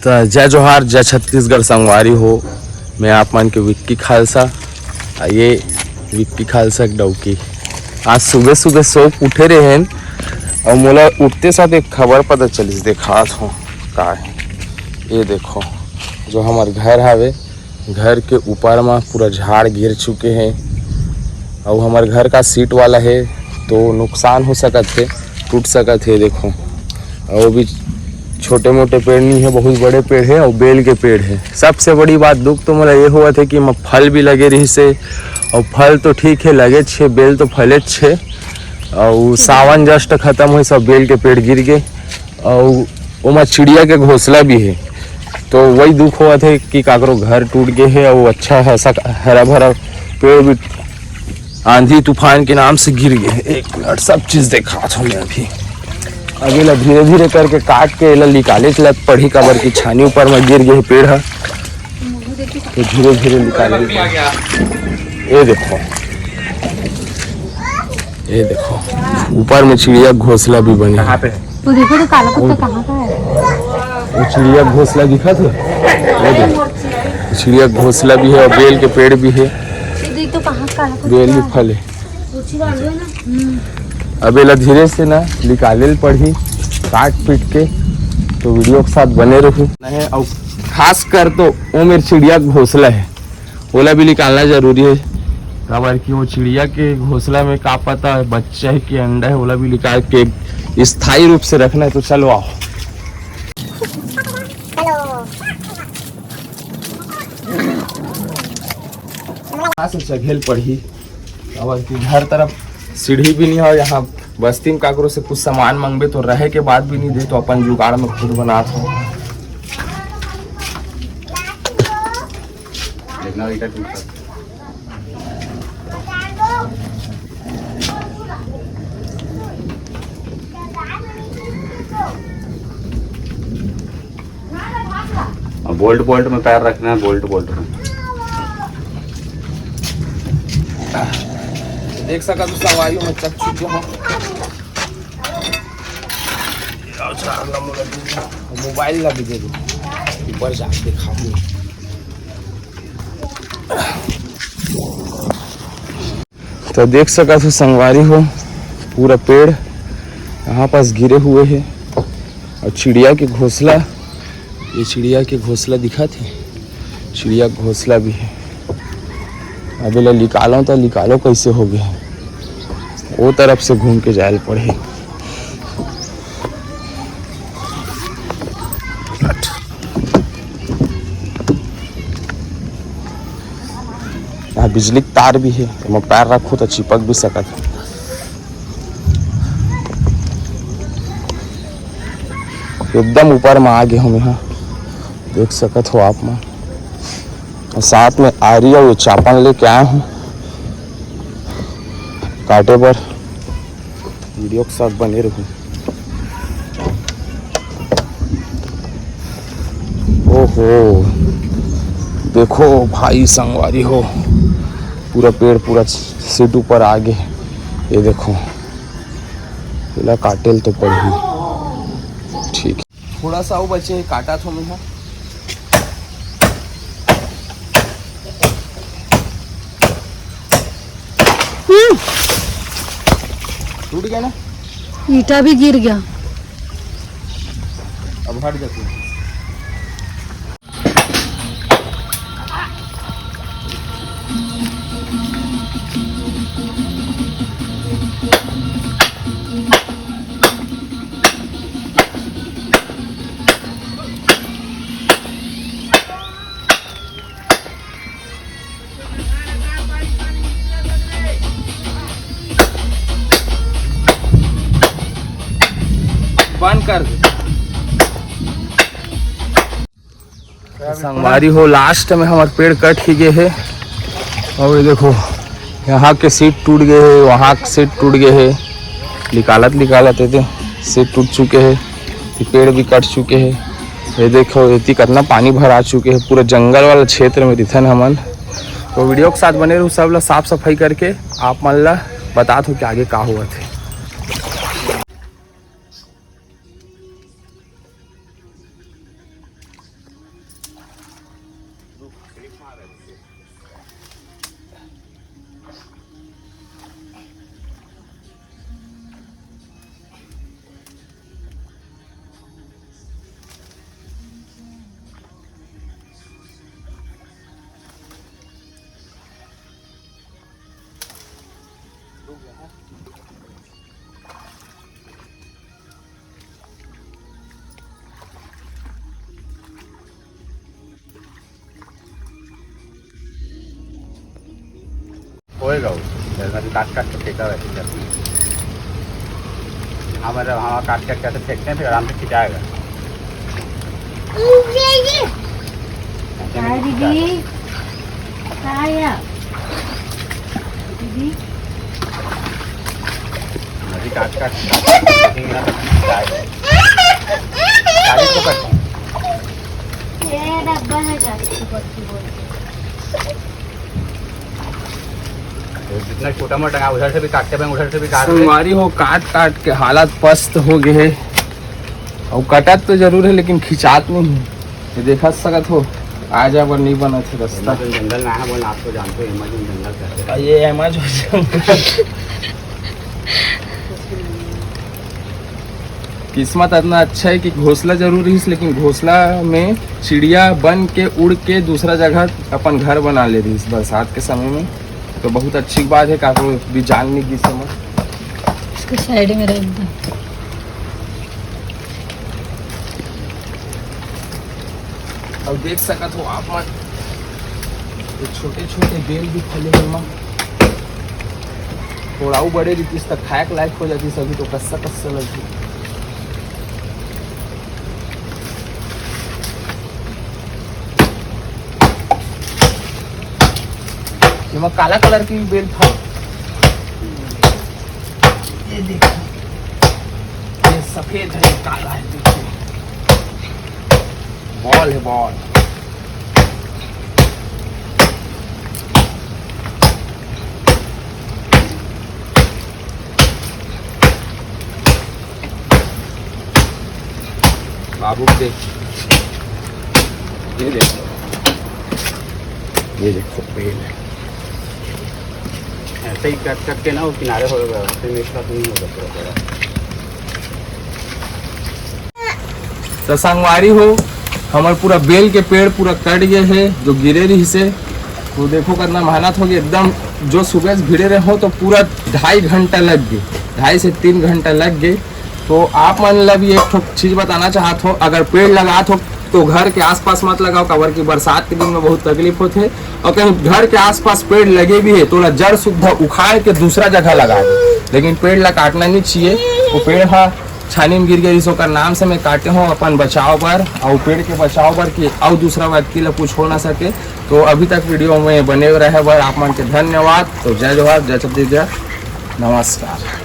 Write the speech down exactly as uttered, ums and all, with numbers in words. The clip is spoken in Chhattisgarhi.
त जय जोहार, जय छत्तीसगढ़ संगवारी हो। मैं आप मन के विक्की खालसा, आ ये विक्की खालसा के डौकी। आज सुबह सुबह सो के उठे रहेन, अउ मोला उठते साथ एक खबर पता चलिस, देखात हो का है। ये देखो, जो हमर घर हावे, घर के ऊपर म पूरा झाड़ गिर चुके हे, अउ हमर घर का सीट वाला हे, तो नुकसान हो सकत हे, टूट सकत हे। देखो, अउ वो भी छोटे मोटे पेड़ नहीं है, बहुत बड़े पेड़ है, अउ बेल के पेड़ है। सबसे बड़ी बात दुख तो मोला ये होवत है कि एमा फल भी लगे रहिस हे, अउ फल तो ठीक है, लगे छे, बेल तो फले छे, अउ सावन जस्ट खत्म होइस, सब बेल के पेड़ गिर गे, अउ ओमा चिड़िया के घोंसला भी है। तो वही दुख होवत है कि काकरो घर टूट गे है, अउ अच्छा खासा हरा भरा पेड़ भी आंधी तूफान के नाम से गिर गे। एक मिनट, सब चीज देखात हूँ मैं अभी। अभी ला धीरे धीरे करके काट के एला निकाले ला पड़ही, काबर की छानी ऊपर में गिर गे हे पेड़ ह, तो धीरे धीरे निकाले ला पड़ही। ये देखो, ये देखो, ऊपर में चिड़िया घोंसला भी बने हे। वो देखो तो काला कुत्ता कहाँ का है? वो चिड़िया घोंसला दिखा थे, वो देखो, चिड़िया घोंसला भी है अउ बेल के पेड़ भी है, ये देख तो कहाँ काला कुत्ता बेल भी है। फले। अब एला धीरे से ना निकाले ल पड़ही काट पीट के, तो वीडियो के साथ बने रहू। नहीं, अउ खास कर तो वो मेर चिड़िया के घोंसला है, ओला भी निकालना जरूरी है, काबर कि वो चिड़िया के घोंसला में का पता बच्चा है कि अंडा है, ओला भी निकाल के स्थायी रूप से रखना है। तो चलो आओ। कहाँ से चघेल पड़ही? अब कि घर तरफ सीढ़ी भी नहीं हो, यहाँ बस्ती में काकरो से कुछ सामान मांगबे तो रहे के बाद भी नहीं दे, तो अपन जुगाड़ में खुद बनात हो। देखना बेटा, टूट सकता। और बोल्ट बोल्ट में पैर रखना है, बोल्ट बोल्ट में। देख सकत हो संगवारी हो, मैं चक चुके हूँ। मोबाइल ला भी दे दो, ऊपर जाके दिखाऊंगा। तो देख सकत हो संगवारी हो, पूरा पेड़ यहाँ पास गिरे हुए हैं और चिड़िया के घोंसला, ये चिड़िया के घोंसला दिखत हे, चिड़िया के घोंसला भी है। अब एला निकालो तो निकालो कैसे हो गया, वो तरफ से घूम के जायल पड़े। यहाँ बिजली के तार भी है, एमा पैर रखो तो चिपक भी सकत है। एकदम ऊपर में आ गए हम यहाँ, देख सकत हो आप मन। और साथ में आरी और ये चापन लेके आए हूँ काटे बर। वीडियो के साथ बने रहू। ओहो, देखो भाई संगवारी हो, पूरा पेड़ पूरा सीट ऊपर आ गए। ये देखो, एला काटेल तो पड़ही। ठीक, थोड़ा सा अउ बचे हे, काटा थो मैं। हम्म। टूट गया ना? ईटा भी गिर गया। अब हट जाते हैं। बंद कर दे। संगवारी हो, लास्ट में हमार पेड़ कट ही गए है। और ये देखो, यहाँ के सीट टूट गए है, वहाँ के सीट टूट गए है। निकालत निकालत ये सीट टूट चुके है, ये पेड़ भी कट चुके है। ये देखो, इतनी कितना पानी भरा चुके है, पूरा जंगल वाला क्षेत्र में रिथन हमन। तो वीडियो के साथ बने रहू, सब ला साफ सफाई करके आप मन ला बतात हो कि आगे का हुआ थे। होएगा वो। जैसे काट काट के फेंका वैसे ही अपने। हाँ, मतलब, हाँ, काट काट के ऐसे फेंकते हैं, फिर आराम से खिंचाएगा। ऐसे में हाँ, खिंचाएगा। दीदी। हाँ, या। दीदी। अभी काट काट, काट काट फेंकेंगे ना, तो खिंचाएगा। कागज को काटते हैं। ये डब्बा है, कागज को काटते बोलते हैं। तो जितना छोटा मोटा है, उधर से भी काटते हैं, उधर से भी काट रहे हैं। संगवारी हो, काट काट के हालत पस्त हो गए है। और कटत तो जरूर है, लेकिन खिंचात नहीं है। ये देखा सकत हो, आ जा बर नहीं बनत है रास्ता। Amazon जंगल ना है, बोल, आप तो जानते हो Amazon जंगल कैसे है। ये Amazon जंगल। किस्मत इतना अच्छा है कि घोंसला जरूर रहिस, लेकिन घोंसला में चिड़िया बन के उड़ के दूसरा जगह अपन घर बना ले रहिस बरसात के समय में। तो बहुत अच्छी बात है, काको भी जान नहीं गिस हमर। इसको साइड में रख दो। अब देख सकत हो आप मन, ये छोटे छोटे बेल भी फले हे मा। थोड़ा अउ बड़े रहितिस त खाए के लायक हो जातिस, अभी तो कस्सा कस्सा लगही। एमा काला कलर के भी बेल था। ये देखो, ये सफेद है, काला है, देखिए, बॉल है, बॉल। बाबू को देख, ये देखो, ये देखो, पेड़ है। ऐसे ही कट कट के ना वो किनारे हो गया, फिर मेरे साथ नहीं हो सकता। तो संगवारी हो, हमर पूरा बेल के पेड़ पूरा कट गए है, जो गिरे रहिस हे। तो देखो, कितना मेहनत हो गया एकदम। जो सुबह से भिड़े रहे हो, तो पूरा ढाई घंटा लग गए, ढाई से तीन घंटा लग गए। तो आप मन ला भी एक ठो चीज बताना चाहत हो, अगर पेड़ लगात हो, तो घर के आसपास मत लगाओ, काबर कि बरसात के दिन में बहुत तकलीफ होथे। और कहीं घर के आसपास पेड़ लगे भी है, तो ओला जड़ सुद्धा उखाड़ के दूसरा जगह लगा दो, लेकिन पेड़ ला काटना नहीं चाहिए। वो पेड़ हा छानी में गिर गए रहिस, ओकर नाम से मैं काटे हूँ अपन बचाव बर, और पेड़ के बचाव बर कि अउ दूसरा व्यक्ति ला कुछ हो ना सके। तो अभी तक वीडियो में बने रहे बर आप मन के धन्यवाद। तो जय जोहार, जय छत्तीसगढ़, नमस्कार।